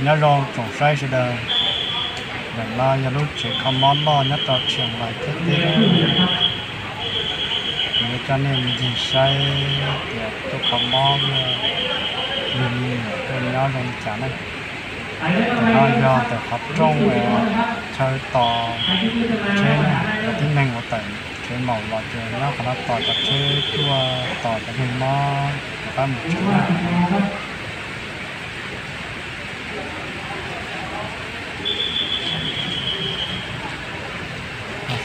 Nyob zoo tsoom saib sawv daws, ntawm no yog lub tsev kho mob loj nyob rau Tsheej Vais thiab teb. Kuv yuav coj nej ncig saib tias tuaj kho mob luag me nyuam tuaj nyob zoo li cas na. Ntawm no yog ntawm qhov rooj chaw tos tsheb na, cov tib neeg uas tawm tsev maum los ces nyob qhov no tos cov tsheb tuaj tos cov neeg mob rov qab mus tsev na.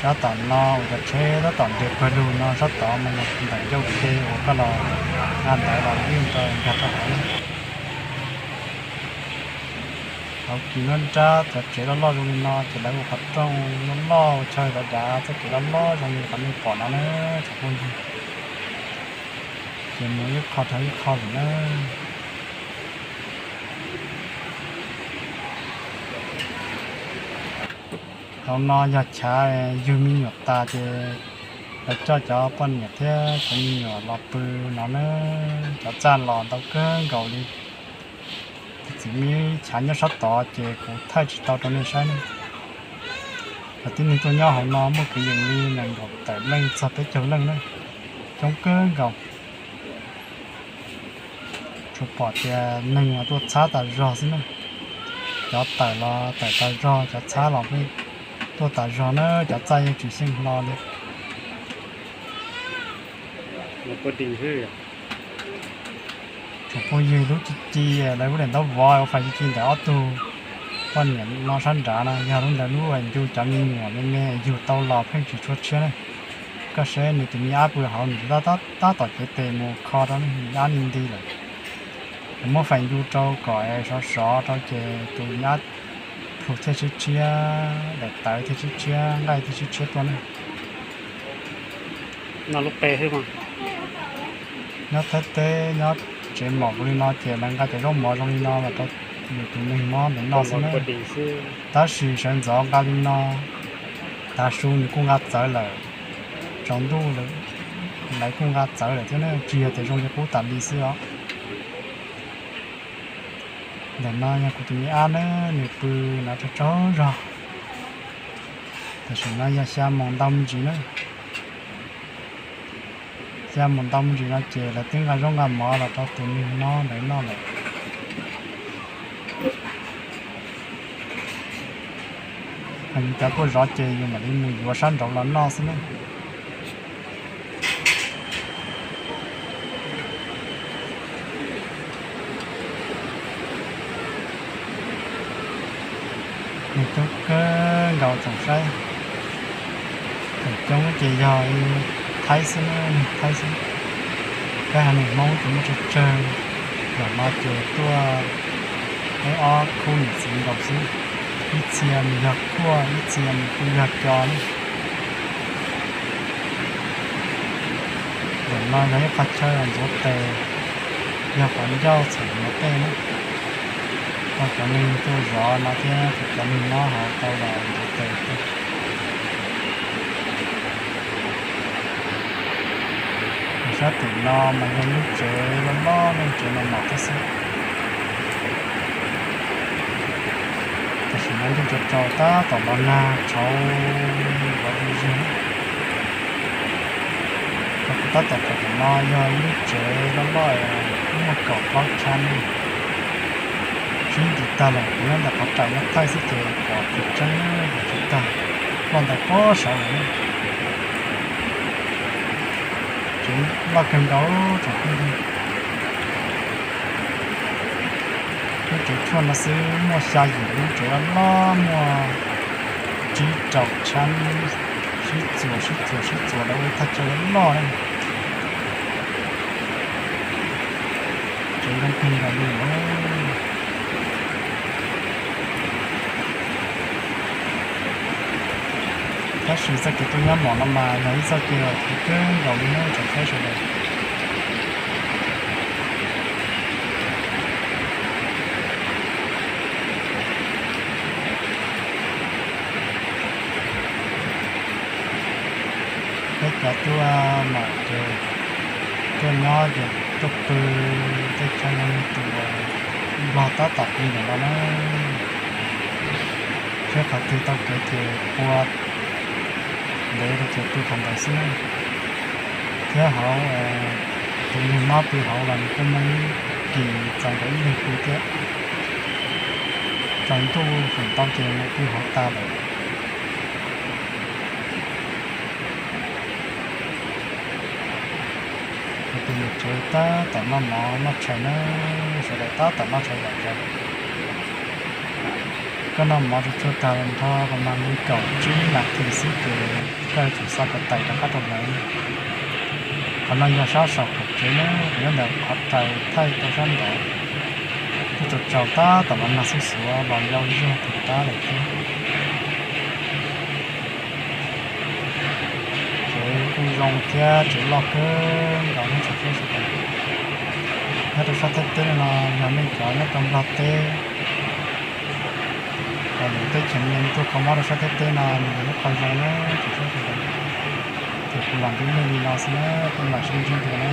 Sab tom no uas cov tsheb tab tom nres pawg lug no sab tod mas yog ntawm ncauj ke uas koj los nqa ntawd los yeej tau nkag rau hauv. Hauv kis nruab nrab cov tsev loj loj zoo li no ces lawv ua qhov rooj loj loj ua chaw dav dav txoj kev loj loj zoo li qhov nej pom no na tsoom phooj ywg. Ces mus ib qho rau ib qho lawm na. Hauv no yog chav yug me nyuam tas ces lawv coj cov poj niam thiab cov me nyuam los pw no na. Cov txaj los ntau kawg nkaus li. Tus txiv me chav nyob sab tod ces kuv thaij tsis tau rau nej saib ne. Cov tib neeg tuaj nyob hauv no muaj kwv yees li nees nkaum tawm leej txog peb caug leej na, coob kawg nkaus. Tsuas pom tias neeg tuaj txhab tas zog xwb na. Cov tawm los tawm tas zog, cov txhab los tuaj tas zog na, cov txaj yeej tsis xyeej hlo li. Tsoom phooj ywg, lub ci ci lawv lub daim ntaub vov ua fais ci ci ntawm ob tug poj niam no sab nrad no yog lub ntawd lub ncu cov me nyuam me me yug tau los pheej tsis tshua tshiab ne. Koj saib nws tus me ab pw hauv, nws tab tom cev tes mus kho rau nws ab ni nti lawm. Kuv muab fais ncu rau kom es sov sov rau ces tus me ab plhu thiaj tshiab tshiab, daim tawv thiaj tshiab tshiab, nqaij thiaj tshiab tshiab tuaj ne. Nyob Thaib teb nyob tsev maum li no ces lawv nqa cov zaub mov zoo li no los rau yus tus neeg mob ntawm no xwb na. Tab sis sawv ntxov nqa li no, tav su nws kuj nqa txawv lawm, tsaus ntuj lawv kuj nqa txawv lawm thiab na, tsis yog tias zoo li qub tas li xwb os. Ntawm no yog kuv tus me ab na, nws pw no tsaug tsaug zog. Tam sim no yog xya moos ntau me ntsis na. Xya moos ntau me ntsis no ces lawv twb nqa zaub nqa mov los rau tus neeg mob ntawd noj lawm. Yus cov tuaj zov ces yus mam li mus yuav sab nraud los noj xwb na. Neeg coob kawg nkaus tsoom saib. Feem coob ces yog Thaib xwb, neeg Thaib xwb. Peb haiv neeg Hmoob ces muaj tsawg tsawg, zaum no ces tuaj peb ob khub niam txiv nkaus xwb. Ib txhia nws yog kuaj, ib txhia nws kuj yog co na. Zaum no yog ib qho chaw ntxuav tes, yog qhov ncauj txhuam ntxuav tes na. Rau cov neeg tuaj zov no thiab cov neeg mob hauv tau los ntxuav tes. Sab tim no mas yog lub tsev loj loj, lub tsev no mos thiab xwb. Tam sim no ntuj tsaus tsaus tab tom los nag tshauv vov zig zig. Rau kuv tab tom pom no yog ib lub tsev loj loj, muaj kaum plaub tshab ne. Sib ntis tag lawm, kuv nyob ntawm qhov ram nyob thaij xwb ces pom tsis tseeb, pom tsis tag, loj ntawm pob saud lawm. Tsev loj kawg nkaus tsoom phooj ywg. Lub tsev tshuaj no xwb muaj xya yim lub tsev loj loj, muaj tsib rau tshab, sib txuas sib txuas sib txuas lawv ua ib thaj chaw loj loj na. Tsev zoo kawg nkaus li lawm. Tab sis txoj kev tuaj nyob mom no mas yog ib txoj kev uas khwv kawg nkaus li na tsoom saib sawv daws. Peb cov tuaj mom ces tuaj nyob ces tuaj pw tej chaw zoo li tus Nplog tab tom pw ntawm no na, thiab qhov twg tau kev ces pua ntev rau ces pw qhov ntawd xwb na. Thiab hauv tus neeg mob pw hauv los nws kuj muaj ib kis txaus ntawm ib leeg pw thiab. Tsaus ntuj feem ntau ces mus pw hauv tas lawm. Tus niam tsev tab tom noj mov noj tshais na, sawv daws tab tom noj tshais zom zaws. Koj noj mov tsuag tsuag tag los nrho pas mas li kaum tsib nas this xwb ces koj yuav tsum xa ko taw rov qab rau lawv. Qhov no yog sab saum qaum tsev na, kuv nyob ntawm qhov raws thaij rau sab nraud. Twb tsaus tsaus tab tom los nag xuab xuav los yau zog tus tab lawm thiab. Tsev kuj zoo thiab tsev loj kawg nkaus na tsoom saib sawv daws. Nyob rau sab Thaib teb no yog nej cov nyob rau Nplog teb, los yog teb chaws me me tuaj kho mob rau sab Thaib teb no nws yog ib qho zoo na tsoom saib sawv daws. Ces kuv los ntsib nej li no xwb na, peb mam sib ntsib dua na.